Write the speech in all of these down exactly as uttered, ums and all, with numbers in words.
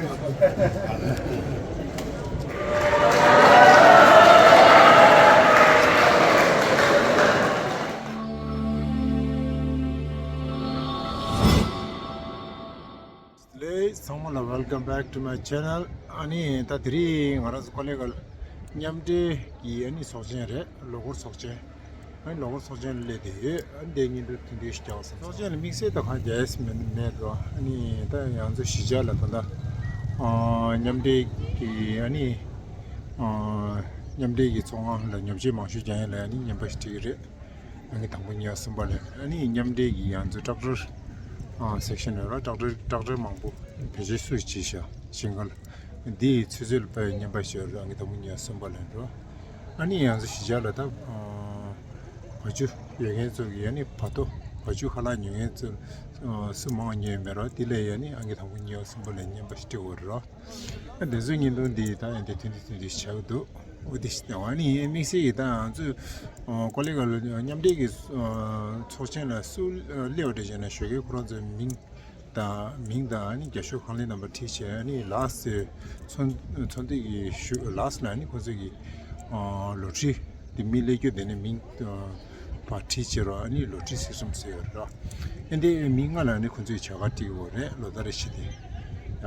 ལེ་ཚང་མ་ལ། welcome back to my channel. ཨ་ནི་ད་དེ་རིང་ང་རང་ཚོ་ཀོ་ལེ་གལ་མཉམ་འབྲེལ་གྱི་ཨ་ནི་ཚོགས་ཆེན་རེད། ལོ་འཁོར་ཚོགས་ཆེན། ཨ་ནི་ལོ་འཁོར་ཚོགས་ཆེན་ལ་སླེབས་བསྡད་ཡོད། ཨ་ནི་དེ་ཉིན་དུ་དེ་འདྲའི་ཞིག་རྒྱག་བསམ་སོང་། ཚོགས་ཆེན་ལ་དམིགས་བསལ་ད་གང་རྒྱག་ཡས་མེད་མེད་འགྲོ། ཨ་ནི་ད་ང་ཚོ་གཞིས་ཆགས་ལ་ད་ལྟ་ཨ་མཉམ་འབྲེལ་གྱི་ཨ་ནི་ཨ་མཉམ་འབྲེལ་གྱི་ཚོགས་ཁང་ལ་ཉམས་ཞིབ་མང་ཤོས་རྒྱག་ཡས་ལ་ཨ་ནི་རྔན་པ་ཞིག་སྤྲད་ཀྱི་རེད། ཨང་ཀི་དང་པོ་གཉིས་པ་གསུམ་པ་ལ་ཨ་ནི་མཉམ་འབྲེལ་གྱི་ང་ཚོ་ཊེག་ཊར་ཨ་སེག་ཤན་ཡོད་ར། ཊེག་ཊར་ཊེག་ཊར་མང་པོ་བེད་སྤྱོད་སུ་བྱེད་ཤག་ཤིང་གལ་འདིའི་ཚུད་ཚོད་ལ་དཔེ་རྔན་པ་ཞིག་ཡོད་རེད། ཨང་ཀི་དང་པོ་གཉིས་པ་གསུམ་པ་ལ་འགྲོ། ཨ་ནི་ང་ཚོ་གཞིས་ཆགས་ལ་ད་ཨ་བ་ཕྱུགས་ཡོད་མཁན་ཚོ་གི་ཨ་ནི་བ་ཏོ་བ་ཕྱུགས་ཁ་ལག་ཉོ་མཁན་ཚོ་ཨ་སུ་མང་ཉོས་མེད་ར། དེ་ལ་ཨ་ནི་ཨང་ཀི་དང་པོ་གཉིས་པ་གསུམ་པ་ལ་རྔན་པ་ཞིག་སྤྲད་དགོས་རེད་ར། དེ་ཚོའི་བརྙན་ཐུང་འདི་ད་ཡང་དེ་ཐུན་ཏེ་ཐུན་ཏེ་ཆགས་འདུག་འོ་དེ་ཞིག་ཨ་ནི་དམིགས་བསལ་གྱི་ད་ང་ཚོས་ཀོ་ལེ་གལ་མཉམ་འབྲེལ་གྱི་ཚོགས་ཆེན་ལ་སུ་སླེབས་པ་འདྲ་བྱས་ན་ཞོགས་ཀས་ཁོ་རང་ཚོའི་མིང་དང་མིང་དང་ཨ་ནི་རྒྱབ་ཤོག་ཁང་ལས་རྣམ་པ་བྲིས་བྱས། ཨ་ནི་ལགས་སེ་ཚོགས་ཚོགས་འདུ་གི་ཞུ་ལགས་སེ་ལ་ཨ་ནི་ཁོ་ཚོ་གི་ལོ་ཊ་རི་དེ་མི་སླེབས་རྒྱུ་དེ་ནས་མིང་པར་བྲིས་བྱས་རོགས། ཨ་ནི་ལོ་ཊ་རི་སིས་ཊམ་ཟེར་ཡོད་རེད། ཨ་འདི་མི་ལྔ་ལ་ནི་ཁོ་ཚོས་བྱ་དགའ་སྤྲད་ཀྱི་ཡོད་རེད། ལོ་ལྟར་རེ་བཞིན་དེ།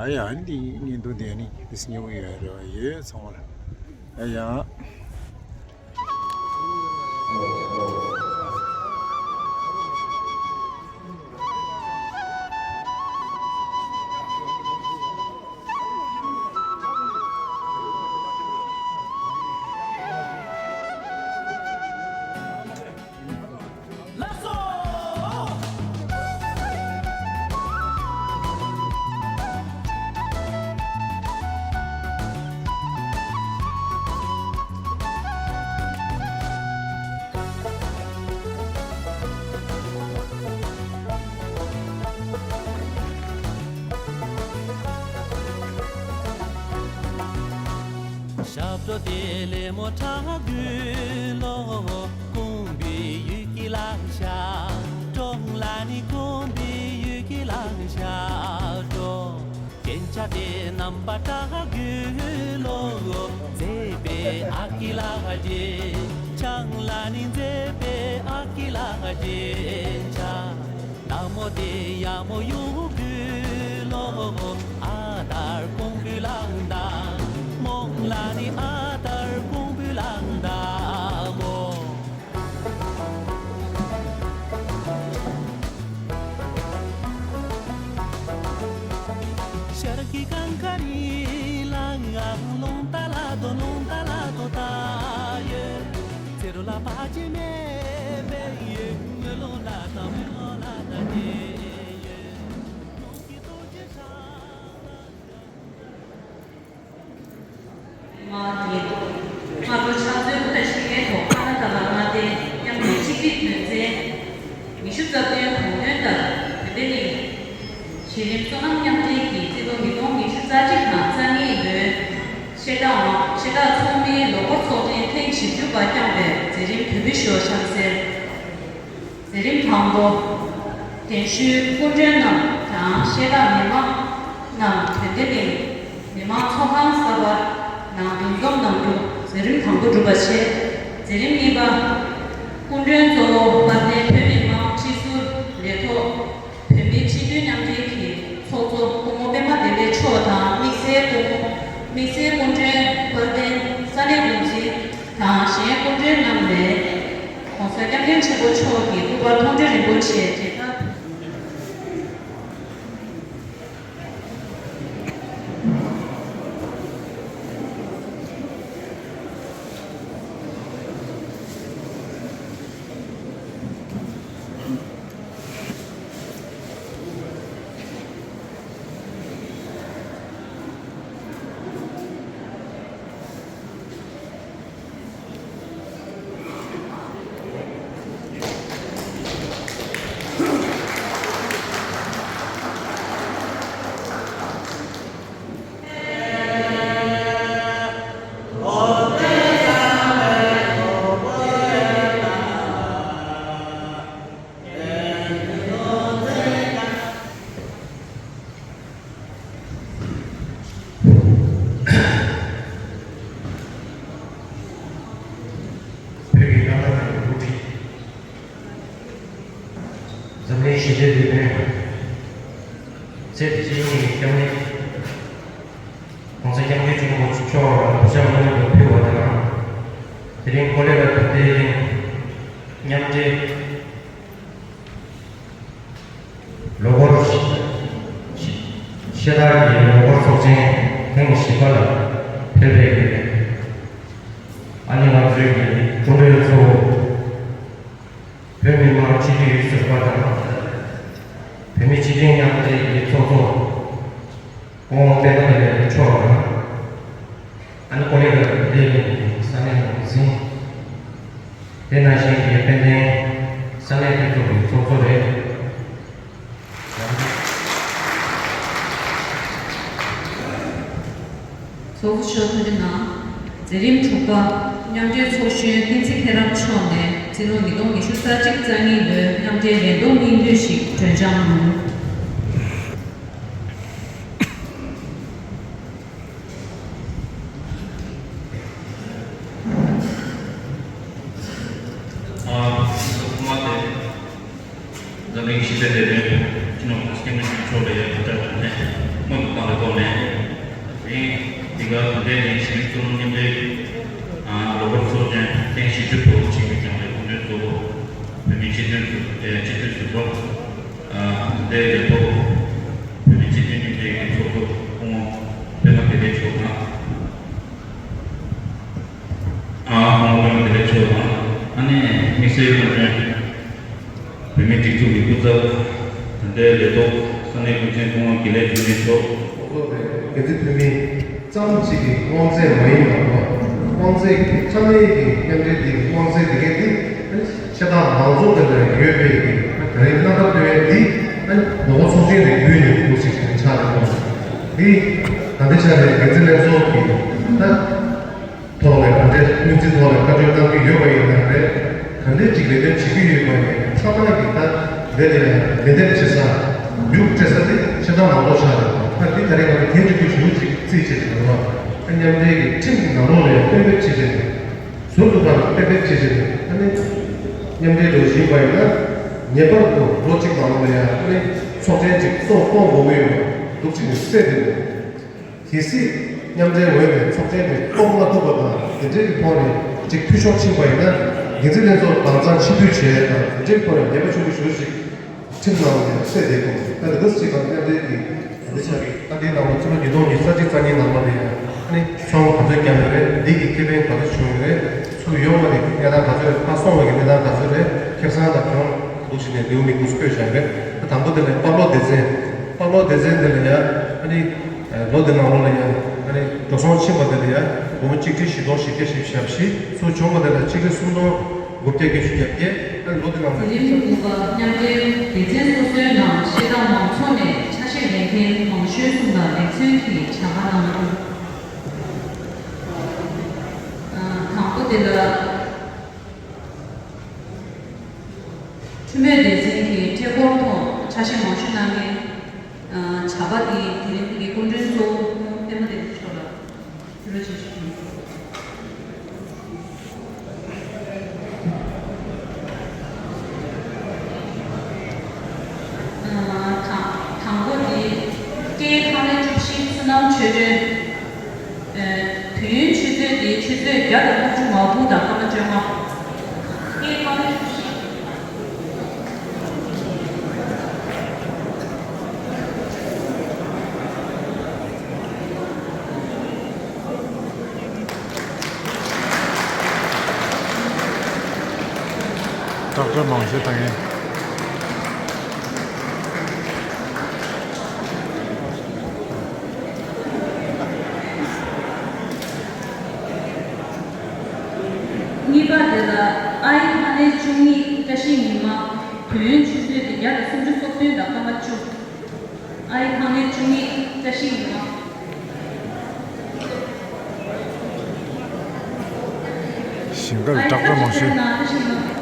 ཡ་ཡ། ཨ་འདི་བརྙན་ཐུང་དེ་ནི་དེ་སྙན་པོ་ཡོད་རེད་པ། ཡོད་ཚང་མ་ལ། ཡ་ཡ། ཞབས་བྲོ་དེ་ལེ་མོ་ཁྲ་གུ་ལོ། ཀུམ་བི་ཡུ་གི་ལང་ཤ་ཀྲོང་ལ་ནི། ཀུམ་བི་ཡུ་གི་ལང་ཤ་ཀྲོང་། རྒྱན་ཆ་དེ་རྣམ་པ་ཁྲ་གུ་ལོ། མཛེས་པའི་ཨ་ཀི་ལ་རྒྱན་ཆ་ལ་ནི། མཛེས་པའི་ཨ་ཀི་ལ་རྒྱན་ཆ། ན་མོ་དེ་ཡ་མོ་ཡུ་གུ་ལོ། ཨ་དར་ཀུང་བུ་ལང་དང་མོང་ལ་ནི། ཨ་དར་ཀུང་བུ་ལང་དང་མོ། ཤར་གྱི་གངས་ཁ་རི་ལ་ང་རླུང་རྟ་ལ་དོ། རླུང་རྟ་ལ་དོ་ད་ཡོད། ཚེ་རོ་ལ་ཕ་ཆེ་མེ་བེ་ཡོད། ངོ་ལོ་ལ་དང་མོ་ལ་དང་ཉེ་ཡོད། མ་དེ། ང་ཚོ་ཕྱག་མཛོད་ཁ་ཤས་ཀྱི་ཐོག་ཁ་ན་ཏ་ལ་མངའ་སྡེ་མཉམ་འབྲེལ་ཆིག་སྒྲིལ་དོན་ཚན་ཉི་ཤུ་རྩ་བདུན་དགོངས་དོན་ལྟར་བོད་དོན་གླིང་གཞི་རིམ་སོ་ནམ་མཉམ་འབྲེལ་གྱིས་སྤྱི་ལོ་ཉིས་སྟོང་ཉི་ཤུ་རྩ་གཅིག་དང་རྩ་གཉིས་ལོའི་ཤེལ་དཀར་ཤེལ་དཀར་ཚོགས་མིའི་ལོ་འཁོར་ཚོགས་ཆེན་ཐེངས་བཞི་བཅུ་པ་བསྐྱངས་པའི་མཛད་རིམ་དོན་ཕུལ་ཞུ་བ་ཆབ་སྲིད། མཛད་རིམ་དང་པོ། གདན་ཞུས་སྐུ་མགྲོན་རྣམས་དང་ཤེལ་དཀར་མི་མང་རྣམས་བོད་དོན་གླིང་མི་མང་ཚོགས་ཁང་གསར་པ་ནང་འདུ་འཛོམས་གནང་རྒྱུ་མཛད་རིམ་དང་པོ་གྲུབ་པ་བྱས། མཛད་རིམ་གཉིས་པ། སྐུ་མགྲོན་གཙོ་བོ་དཔལ་ལྡན་བོད་མི་མང་སྤྱི་ཟུར་ལས་ཐོག་བོད་མིའི་སྤྱི་མཐུན་མཉམ་འབྲེལ་གྱི་ཚོགས་གཙོ་སྐུ་ངོ་པད་མ་བདེ་ལེགས་མཆོག་དང་། དམིགས་བསལ་སྐུ་དམིགས་བསལ་སྐུ་མགྲོན་དཔལ་ལྡན་ས་གནས་འགོ་འཛིན་དང་གཞན་སྐུ་མགྲོན་རྣམས་ལས། ༸གོང་ས་༸སྐྱབས་མགོན་ཆེན་པོ་མཆོག་གི་སྐུ་པར་མཐོང་གྲོལ་རིན་པོ་ཆེ་མཇལ་ཐབས། ཞི་བདེ་དེ་དོན། ཚེ་འདི་ཕྱི་གཉིས་ཀྱི་སྐྱབས་གནས། ༸གོང་ས་༸སྐྱབས་མགོན་ཆེན་པོ་མཆོག་ལ་གུས་ཕྱག་སྔོན་དུ་ཕུལ་བ་དང་། དེ་རིང་ཀོ་ལི་ར་དུ་ཏེ་མཉམ་འབྲེལ་ལོ་འཁོར་ཤེས་དག་གི་ལོ་འཁོར་ཚོགས་ཆེན་ཐེངས་བཞི་པ་ལ་ཕེབས་པའི་ཨ་ནི་ང་ཚོའི་གི་སྐུ་མགྲོན་གཙོ་བོ། བོད་མི་མང་སྤྱི་འཐུས་ཟུར་པ་དང་། བོད་མི་སྤྱི་མཐུན་མཉམ་འབྲེལ་གྱི་ཚོགས་གཙོ་སྐུ་ངོ་པད་མ་བདེ་ལེགས་མཆོག་དང་། ཨ་ནི་ཀོ་ལི་ར་ལས་ཡོང་བའི་ས་གནས་ནང་འཛིན། དེ་ནང་བཞིན་གྱི་དཔལ་ལྡན་ས་གནས་དེ་ཚོ་གི་ཚོགས་གཙོ་རེད། ཚོགས་གཙོ་མཆོག་ཐུགས་རྗེ་གནང་། མཛད་རིམ་དྲུག་པ། མཉམ་འབྲེལ་ཚོགས་གཞོན་བསྟན་འཛིན་མཁྱེན་རབ་མཆོག་ནས་སྤྱི་ལོ་ཉིས་སྟོང་ཉི་ཤུ་རྩ་གཅིག་རྩ་གཉིས་ལོའི་མཉམ་འབྲེལ་ལས་ཐོག་སྙིང་བསྡུས་ཤིག་སྒྲོན་སྦྱང་གནང་། ཨ། སྐུ་མ་དེ། འཛམ་གླིང་ཞི་བདེ་ལས་དོན་སྤྱི་ནོར་སྐྱབས་མགོན་ཆེན་པོ་མཆོག་ལ་ཡང་དགའ་བསུ་དང་སྨོན་ལམ་བཏང་བའི་ཐོག་ནས། དེ་རིང་འདི་ག་དུས་དྲན་ནས་གཞི་རིམ་གཙོ་བོ་མཉམ་འབྲེལ་ལོ་འཁོར་ཚོགས་ཆེན་ཐེངས་བཞི་བཅུ་པ་ཆིངས་ཡིག་བསྐྱངས་པའི་སྐུ་མགྲོན་གཙོ་བོ་བོད་མིའི་སྤྱི་འཐུས་སུ་སྤྱི་འཐུས་ཟུར་པ་དེ་ལས་ཐོག་བོད་མིའི་སྤྱི་འཐུས་མཉམ་འབྲེལ་གྱི་ཚོགས་གཙོ་སྐུ་ངོ་པད་མ་བདེ་ལེགས་མཆོག་དང་། ཨ། ཁོང་ལ་བདེ་ལེགས་མཆོག་དང་། ཨ་ནི་དམིགས་བསལ་སྐུ་མགྲོན་བོད་མིའི་སྒྲིག་འཛུགས་ཀྱི་སྐུ་ཚབ། ད་ལྟའི་ལས་ཐོག་ས་གནས་སྐུ་མགྲོན་སྐུ་ངོ་དགེ་ལེགས་འབྱུང་གནས་མཆོག། ཚོགས་གཙོ་རེད། འགན་འཛིན་འཐུས་མི་ཙམ་ཞིག་གི་དབང་ཚད་མ་ཡིན་པ། དབང་ཚད་ཀྱི་ས་གནས་ཀྱི་མཉམ་འབྲེལ་འདི་དབང་ཚད་འདི་གས་འདི་ཆེ་མཐོང་མང་ཚོགས་ཀྱི་ལ་ཡོད་པའི་གི་ད་རིང་རྣམ་པ་སྟོན་ཡས་འདི་ལོ་འཁོར་ཚོགས་ཆེན་རེ་བརྒྱུད་ནས་འདུག་ཞིག་ཆགས་ཡོད་པ། འདི་ད་ལྟའི་ཆ་ནས་འགན་འཛིན་ལྷན་ཚོགས་ཀྱི་ད། ཐོག་ནས་ག་འདྲས་སྔོན་རྩིས་ཐོག་ནས་བཀའ་འཁྲོལ་གནང་གི་ཡོད་པ་ཡིན་ན་རེད། ག་འདྲས་ཅིག་ལས་དོན་བྱེད་ཀྱི་ཡོད་པ་ཡིན་ན་ཆ་ཚང་གི་ད་འདི་ལ་ཡང་ལས་དོན་བྱེད་ས་མཇུག་སྤྲད་ས་དེ་ཆེ་མཐོང་མང་ཚོགས་ཆགས་རེད། ད་འདི་ད་རེས་ང་ཚོ་དེ་འཇུག་གི་ཞུ་ཅིག་རྩིས་བྱེད་ཀྱི་ཡོད་པ། ད་མཉམ་འབྲེལ་གྱི་ཁྲིམས་ཀྱི་ནང་ལོགས་ལ་ཡང་གཏན་འབེབས་བྱེད་བྱེད་ཟུར་དུ་ཕར་གཏན་འབེབས་བྱེད་བྱེད་ད་ནི་མཉམ་འབྲེལ་འགྲོ་བཞིན་པ་ཡིན་ན་ངེས་པར་དུ་ལོ་གཅིག་ནང་ལོགས་ལ་ཡང་ཨ་ནི་ཚོགས་ཆེན་ཅིག་གཏོང་གཏོང་དགོས་ཀྱི་ཡོད་པ་འདུག་ཅིག་ནས་གསལ་འདེབས་འདུག་གལ་སྲིད་མཉམ་འབྲེལ་འོས་པའི་ཚོགས་ཆེན་དེ་གཏོང་མ་ཐུབ་པ་དང་དེ་འབྲེལ་གྱི་ཐོག་ནས་གཅིག་འཐུས་ཤོར་ཕྱིན་པ་ཡིན་ན་འགན་འཛིན་ལྷན་ཚོགས་དྭངས་གཙང་ཕྱིར་འབུད་བྱས་དང་དེ་འབྲེལ་གྱི་ཐོག་ནས་ཉེས་པ་ཆེན་པོ་ཞེ་པོ་ཞིག་ཁྲིམས་ནང་ནས་གསལ་བསྡད་དགོས། ད་དེ་འདྲ་ཞིག་དང་མཉམ་འབྲེལ་གྱི་དེ་ཆགས་ཀྱི་ད་འདིའི་ནང་ལ་ཕྱི་ལོ་ཉིས་སྟོང་ཉི་ཤུ་རྩ་གཅིག་རྩ་གཉིས་ནང་ལོགས་ལ་ཡང་ཨ་ནི་ཚོང་ག་ཚོད་བརྒྱབ་ཡོད་རེད། འདི་གི་ཁེ་ཕན་ག་ཚོད་བྱུང་ཡོད་རེད། ཚུར་ཡོང་བ་ནི་གནས་སྟངས་ག་ཚོད་རེད། ཕར་སོང་བ་གི་གནས་སྟངས་ག་ཚོད་རེད། ཁེ་བཟང་དང་གྱོང་འདུག་ཞིག་ནས་ལེའུ་མི་དགུ་བཀོད་བཞག་རེད། ད་དང་པོ་དེ་ལ་དཔའ་བློ་སྡེ་ཚན། དཔའ་བློ་སྡེ་ཚན་དེ་ལ་ཡང་ཨ་ནི། ལོ་འདི་ནང་ལོགས་ལ་ཡང་ཨ་ནི་འགྲོ་སོང་ཕྱིན་པ་དེ་ལ་ཡང་སྒོར་མོ་གཅིག་ཁྲི་བཞི་སྟོང་བཞི་བརྒྱ་བཞི་བཅུ་ཞེ་བཞི། ཚུར་བྱུང་བ་དེ་ལ་གཅིག་ཁྲི་སུམ་སྟོང་དགུ་བརྒྱ་བརྒྱད་ཅུ་གྱ་བརྒྱད། ཨ་ནི་ལོ་འདི་ནང་ལ། འཛིན་རིམ་དགུ་པ། མཉམ་འབྲེལ་སྡེ་ཚན་སོ་སོའི་ནང་བཤད་སྟངས་མང་ཚོགས་ནས་ཆ་ཤས་ལེན་མཁན་མང་ཤོས་གསུམ་ལ་ལེགས་མཚོན་གྱི་བྱ་དགའ་གནང་རྒྱུ། ཨ། དང་པོ་དེ་ལ། འཕྲུལ་མོལ་སྡེ་ཚན་གྱི་ཁྲལ་འཁོར་ཐོག་ཆ་ཤས་མང་ཤོས་གནང་མཁན། ཨ། བྱ་བ་དེ་དེ་རིང་གི་སྐུ་མགྲོན་གཙོ་བོ་སྐུ་ངོ་པད་མ་བདེ་ལེགས་མཆོག་ལ་ཕུལ་རོགས་བྱེད་ཞུ། ཨ། དང་དང་པོ་དེ་སྐྱེས་ཁང་ལས་བཅུ་བཞི་བསོད་ནམས་ཆོས་སྒྲོན། ཨ། དུས་ཡུན་ཆུ་ཚོད་དེ་ཆུ་ཚོད་བརྒྱ་དང་ལྔ་བཅུ་ང་དགུ་དང་སྐར་མ་བཅོ་ལྔ། སྐྱེས་ཁང་ལས་བཅུ་བཞི། སྐྲག་སྐྲག་མང་ཤོས་བཏང་ཡིན། གཉིས་པ་དེ་ལ་ཨའི་ཐང་ལས་བཅུ་གཉིས་བཀྲ་ཤིས་ཉི་མ། དུས་ཡུན་ཆུ་ཚོད་དེ་བརྒྱ་དང་སུམ་ཅུ་སོ་བདུན་དང་སྐར་མ་བཅུ། ཨའི་ཐང་ལས་བཅུ་གཉིས་བཀྲ་ཤིས་ཉི་མ། ཞིང་ཁར་སྐྲག་སྐྲག་མང་ཤོས།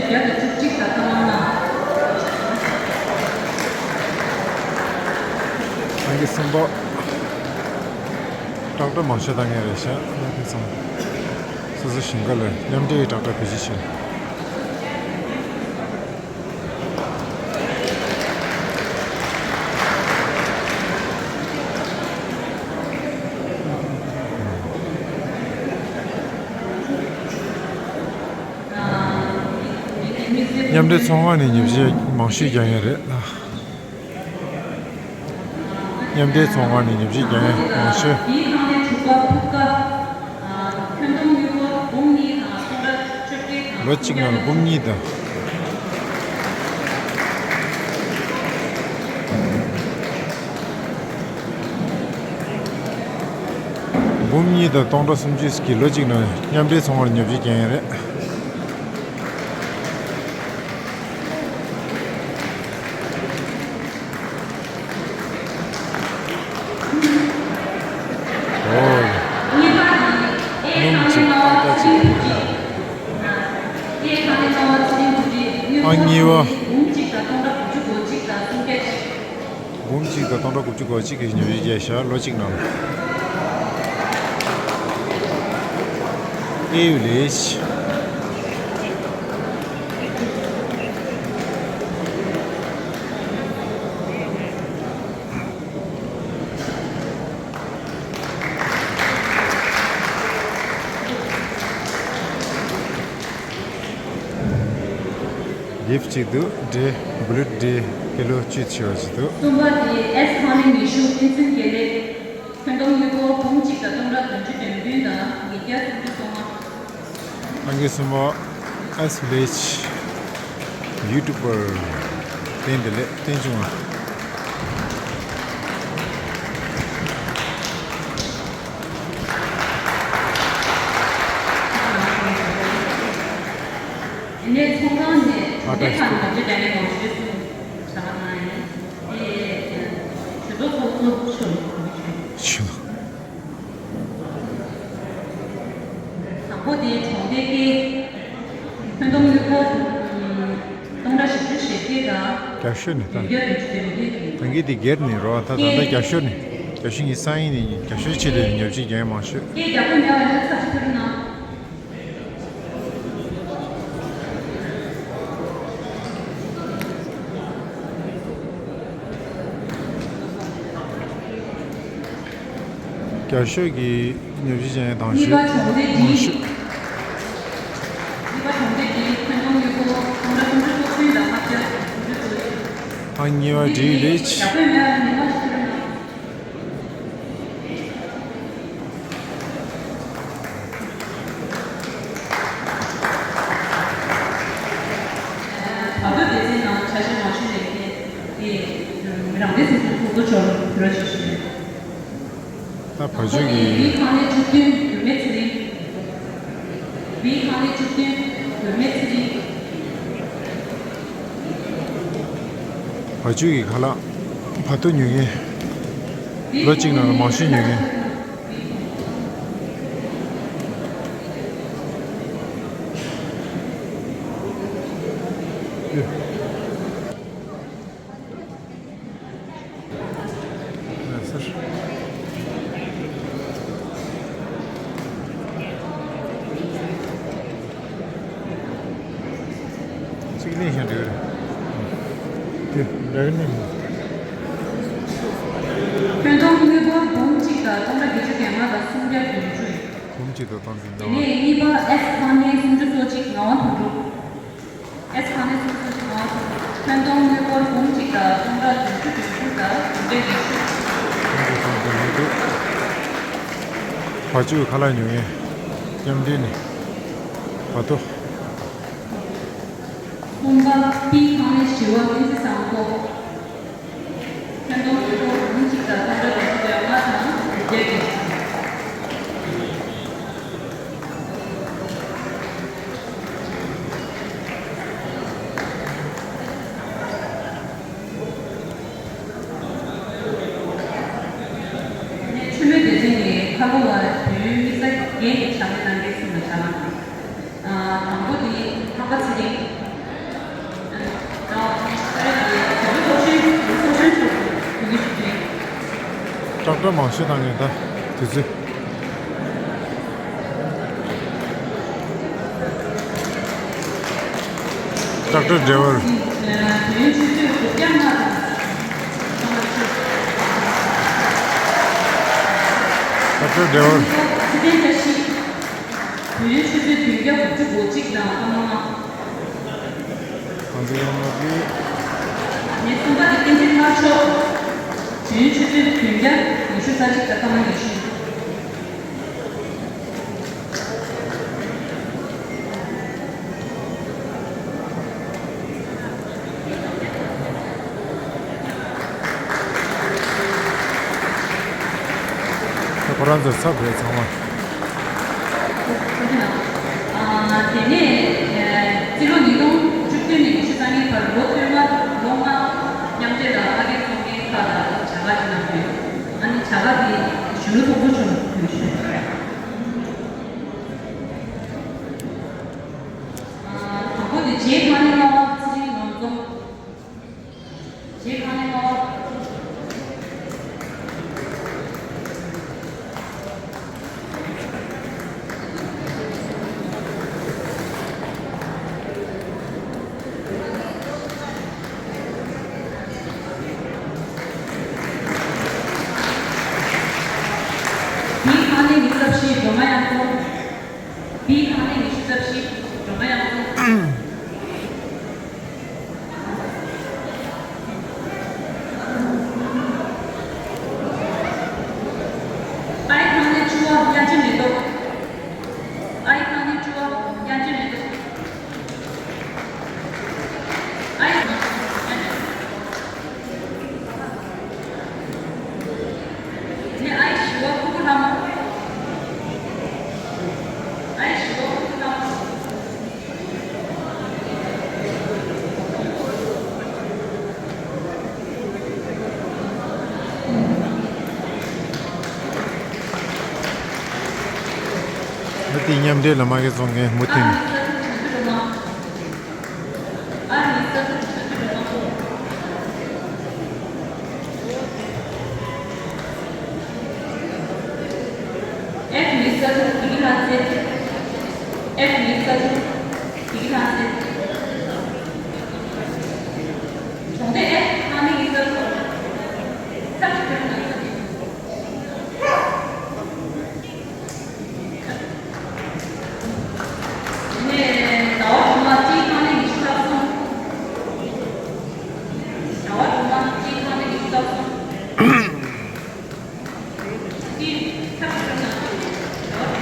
བརྒྱ་དང་བཅུ་གཅིག་དང་ཐ་མ་ལྔ། ཨང་ཀི་གསུམ་པ། ཀྲག་ཀྲ་མང་ཤོས་བཏང་མཁན་རེད་ཤག་ཨ་ནི་དེ་ཚང་སོ་སོ་ཞིང་ཁ་ལ་མཉམ་འབྲེལ་ཀྲག་ཀྲ་བེད་སྤྱོད་བྱས། མཉམ་འབྲེལ་ཚོང་ཁང་ནས་ཉོ་ཆས་མང་ཤོས་རྒྱག་མཁན་རེད། མཉམ་འབྲེལ་ཚོང་ཁང་ནས་ཉོ་ཆས་རྒྱག་མཁན་མང་ཤོས། ལོ་གཅིག་ནང་ལ་འབུམ་གཉིས་དང་། འབུམ་གཉིས་དང་སྟོང་ཕྲག་སུམ་ཅུ་ཞིག་གིས་ལོ་གཅིག་ནང་མཉམ་འབྲེལ་ཚོང་ཁང་ལ་ཉོ་ཆས་རྒྱག་མཁན་རེད། ཨོ། སྣུམ་གཅིག་ཨ་ཀ་གཅིག་ཨང་གཉིས་པ། འབུམ་གཅིག་དང་སྟོང་ཕྲག་དགུ་བཅུ་གོ་གཅིག་གི་ཉོ་ཆས་བརྒྱབ་ཤག་ལོ་གཅིག་ནང་། ཨེ་ཡུ་ལེ་ཤི། གིཕ་གཅིག་འདུག་འབྲས། བུ་ལུད་འབྲས་ཀི་ལོ་བཅུ་ཆེ་བ་ཞིག་འདུག་གསུམ་པ་དེ་ཨེས་ཁང་ནི་ཉི་ཤུ་ཀུན་གསུམ་དགེ་ལེགས། ཁྱོན་བསྡོམས་དངུལ་སྒོར་འབུམ་གཅིག་དང་སྟོང་ཕྲག་བདུན་ཅུ་དོན་བདུན་དང་ཉིས་བརྒྱ་སུམ་ཅུ་སོ་ལྔ། ཨང་ཀི་གསུམ་པ་ཨེས་ལེཆ། ཡུ་ཊུབ་པར། བསྟན་བདེ་ལེགས། བསྟན་ཆུང་ང་། ཨ་ནས་ཚོང་ཁང་ནས་ཨ་ཏྲ་ལས་ཁང་ནས་འབྲས་ལས་ངོ་སྤྲོད་གསུམ་བྱ་བ་གནང་ཡིན། དེ་ཞུ་གཏུག་ཚོགས་གཙོ་ཆོས་ཆོས། དང་པོ་དེ་གྲོང་སྡེ་ཀའི་ཁྱོན་བསྡོམས་དངུལ་སྒོར་སྟོང་ཕྲག་བཞི་བཅུ་ཞེ་བརྒྱད་དང་། རྒྱབ་ཤོད་ནས་ད། ཡོད་རྒྱུ་དོན་བདུན་གྱི། ད་གིན་དེ་སྒེར་ནས་རོ། ད་ད་ལྟ་རྒྱབ་ཤོད་ནས། རྒྱབ་ཤོད་ངའི་སང་ཉིན་ནས་རྒྱབ་ཤོད་ཆེད་དུ་ཉོ་ཆས་རྒྱག་མང་ཤོས། ཀའི་རྒྱབ་ཁུངས་མེད་པ་ཡང་ཚབ་ཅིག་ཕུལ་གནང་། རྒྱབ་ཤོད་ཀྱི་ཉོ་ཆས་ཅན་དང་ཞུ། མང་ཤོས། ཨ་གཉིས་པ་འབྲས་ལེཆ། བར་དོ་སྡེ་ཚན་ནང་འཆར་གཞི་མ་ཞུས་པའི་ཐད་དེ་རང་བདེན་སྲུང་སྐྱོང་ཚོགས་གཙོ་མཆོག་ལ་ཕུལ་རོགས་ཞུ་ཞུ། ད་བ་ཕྱུགས་ཀྱི། བི་ཁང་ལས་བཅུ་བདུན་མགོན་མེད་ཚེ་རིང་། བི་ཁང་ལས་བཅུ་བདུན་མགོན་མེད་ཚེ་རིང་། བ་ཕྱུགས་ཀྱི་ཁ་ལག་བར་དོ་ཉོ་མཁན། ལོ་གཅིག་ནང་ལ་མང་ཤོས་ཉོ་མཁན། ལགས་སོ། གཅིག་ལེན་ཤང་འདྲ་རེད། དེ་འདྲ་གི་ནི། ཁྱོན་བསྡོམས་དངུལ་སྒོར་འབུམ་གཅིག་དང་སྟོང་ཕྲག་བརྒྱད་ཅུ་གྱ་ལྔ་དང་སུམ་བརྒྱ་བདུན་ཅུ། འབུམ་གཅིག་དང་སྟོང་ཕྲག་དེ་ནས་གཉིས་པ་ཨེས་ཁང་ནས་སུམ་ཅུ་སོ་གཅིག་ངག་དབང་དོན་གྲུབ། ཨེས་ཁང་ནས་སུམ་ཅུ་སོ་གཅིག་ངག་དབང་དོན་གྲུབ། ཁྱོན་བསྡོམས་དངུལ་སྒོར་འབུམ་གཅིག་དང་སྟོང་ཕྲག་བདུན་ཅུ་དོན་དྲུག་དང་བདུན་བརྒྱ་ཉི་ཤུ། བ་ཕྱུགས་ཁ་ལག་ཉོ་མཁན། མཉམ་འབྲེལ་ནས་བར་དོ། གསུམ་པ་པི་ཁང་ནས་ཞི་བ་ཀུན་བཟང་པོ། ཁྱོན་བསྡོམས་དངུལ་སྒོར་འབུམ་གཅིག་དང་སྟོང་ཕྲག་བདུན་ཅུ་དོན་ལྔ་དང་བདུན་བརྒྱ་བརྒྱད་ཅུ། ནས་ཆུ་ལོན་སྡེ་ཚན་ནས་ཁ་ལོ་བ་བོད་ཡུལ་དམིགས་བསལ་རྒན་གྱི་བྱ་དགའ་གནང་མཁན་གསུམ་ལ་བྱ་དགའ་གནང་། དང་པོ་དེ་ལྷག་དཀར་ཚེ་རིང་། ཊོག་ཊར་མང་ཤོས་བཏང་ངེས་ད་དུས་ཚོད། ཊོག་ཊར་ཌེ་ཝར། ཊོག་ཊར་ཌེ་ཝར། གང་ཚེ་ཡོང་ལགས་ཀྱིས། ངེད་གསུམ་པ་དེ་བསྟན་འཛིན་མཐར་ཕྱོགས། དུས་ཡུན་ཆུ་ཚོད་བདུན་བརྒྱ་ཉི་ཤུ་རྩ་གཅིག་དང་སྐར་མ་ཉི་ཤུ། ཁོ་རང་ཚོའི་ཚབ་རེད་ཚང་མ། དེ་ནས་རྩིས་ལོ་ཉིས་སྟོང་བཅུ་བདུན་ནས་ཉི་ཤུ་རྩ་གཉིས་བར་ལོ་བསྟུད་མར་ལོ་ལྔ་མཉམ་འབྲེལ་ལ་ཕ་གིའི་ཚོགས་རྒྱན་ཁག་ལ་བྱ་དགའ་ཅིག་གནང་ཡོད། ཨ་ནི་བྱ་དགའ་དེ་གཞོན་ནུ་ཚོགས་གཙོ་མཆོག་ལ་ཕུལ་ཞུས། དང་པོ་དེ་རྗེ་མཁར་ནས་ཚེ་རིང་ནོར་འཛོམས། རྗེ་མཁར་ནས། བི་མཁར་ནས་ཉི་ཤུ་རྩ་བཞི་སྒྲོལ་མ་དབྱངས་མཚོ། བི་མཁར་ནས་ཉི་ཤུ་རྩ་བཞི་སྒྲོལ་མ་དབྱངས་མཚོ། ཨའི་མཁར་ནས་བཅུ་བ་དབྱངས་ཅན་མེ་ཏོག། ཨའི་མཁར་ནས་བཅུ་བ་དབྱངས་ཅན་མེ་ཏོག། ཨའི་མཁར་ནས་བཅུ་བ་དབྱངས་ཅན་མེ་ཏོག། དེ་ནས་ཨའི་བཞི་བ་ཕུར་བུ་ལྷ་མོ། ཨའི་བཞི་བ་ཕུར་བུ་ལྷ་མོ། ཨ་དེ་མཉམ་འབྲེལ་ལ་མ་གི་བཙོང་མཁན་མུ་མཐུད་ནས། ཨེཕ་ཉི་ཤུ་རྩ་དྲུག་བདེ་སྐྱིད་ལྷ་རྩེ། ཨེཕ་ཉི་ཤུ་རྩ་དྲུག་བདེ་སྐྱིད་ལྷ་རྩེ། གྲོང་སྡེ་ཨེཕ་ཁང་མིག་ཉི་ཤུ་རྩ་དྲུག་ཚབ་ཀྱི་ཁྱོན་ནང་ཚུད། དེ་ནས་ཟླ་བ་སྒྲོལ་མ་སྤྱི་ཁང་ནས་ཉི་ཤུ་རྩ་གསུམ། ཟླ་བ་སྒྲོལ་མ་སྤྱི་ཁང་ནས་ཉི་ཤུ་རྩ་གསུམ། སྤྱི་ཁང་ནས་ཉི་ཤུ་རྩ་གསུམ།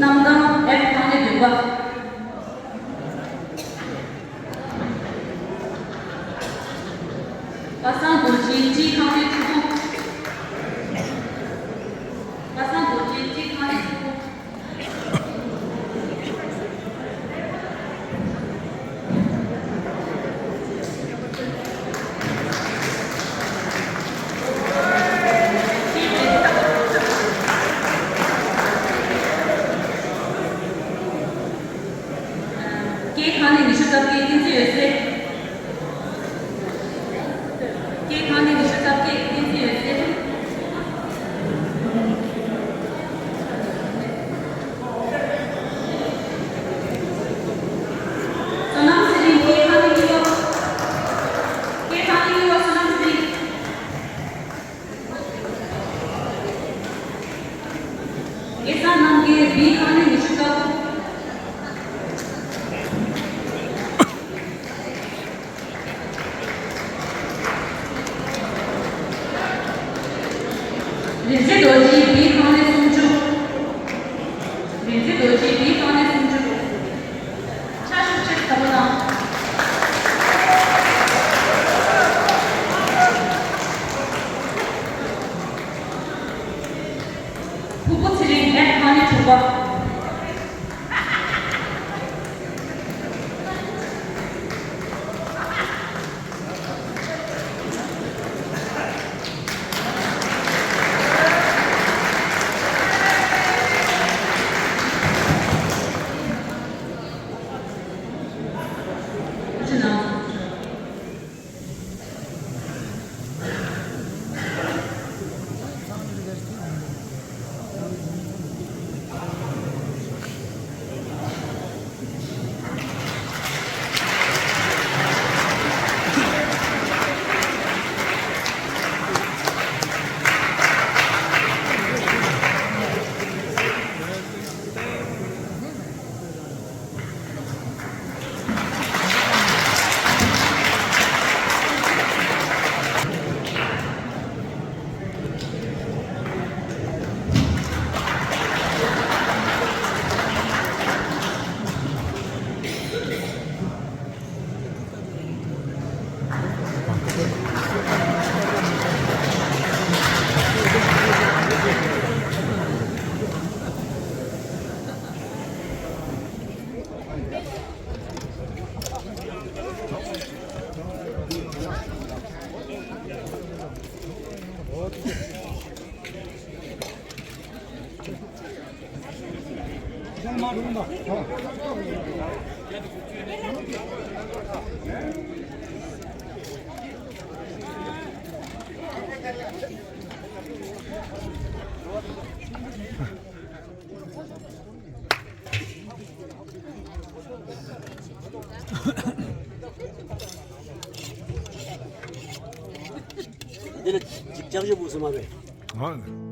གནམ་ཐང་ཨེཕ་ཁང་ནས་བདུན་པ། པ་སངས་རྡོ་རྗེ་སྤྱི་ཁང་ནས་ཕྲུ་གུ། པ་སངས་རྡོ་རྗེ་སྤྱི་ཁང་ནས་ཕྲུ་གུ། སྐྱེ་ཁང་ནས་ཉི་ཤུ་རྩ་བརྒྱད་བསྟན་འཛིན་འོད་ཟེར། སྐྱེ་ཁང་ནས་ཉི་ཤུ་རྩ་བརྒྱད་བསྟན་འཛིན་འོད་ཟེར། བསོད་ནམས་ཚེ་རིང་། སྐྱེ་ཁང་ནས་གཉིས་པ། སྐྱེ་ཁང་ནས་གཉིས་པ་བསོད་ནམས་ཚེ་རིང་། སྐལ་བཟང་རྣམ་རྒྱལ། བི་ཁང་ནས་ཉི་ཤུ་རྩ་དགུ། རིག་འཛིན་རྡོ་རྗེ། བི་ཁང་ནས་སུམ་ཅུ། འདི་ལ་ཅིག་ཅག་ཞུ་བུ་སུ་མ་བས། ང་